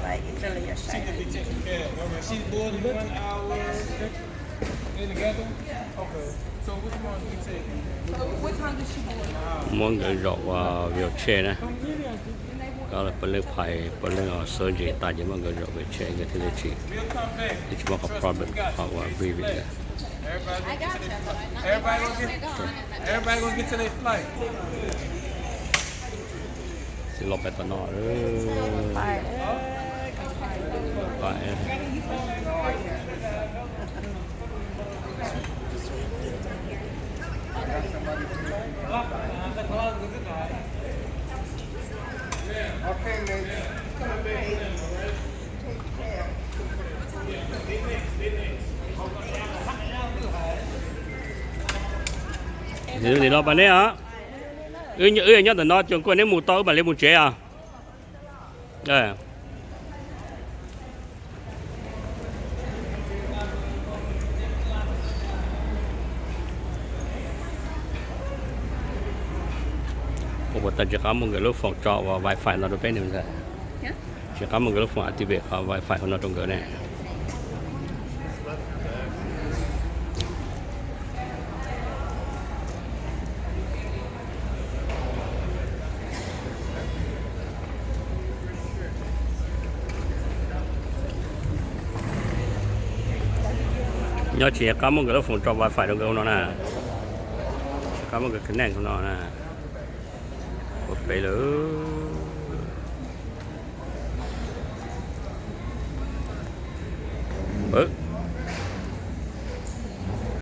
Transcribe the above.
Like, it really is. She can be taken care of. She's born in one hour. They together? Okay. So which one we take? What time does she born? Muab nkawd zaum ua wheelchair na. Koj puav leej phais, puav leej xub ntsis tas ces muab nkawd zaum wheelchair nkawd thiaj li tsis, thiaj tsis muaj qhov problem qhov uas breathing nkawd. Everybody gonna get to their flight. Xib los pem tom no. Nim los pas neb os. Wb nyob ntawm no, cuag kuaj neb mus tau wb mam li mus tsev os. Ua puas tas tsis qab muab nkawd lub foom tso ua wifi no rau peb ne? Tsis qab muab nkawd lub foom activate qhov wifi hauv no rau nkawd ne? Nyob tsis qab muab nkawd lub foom tso wifi rau nkawd hauv no na. Tsis qab muab nkawd connect hauv no na. Ua pem lawm.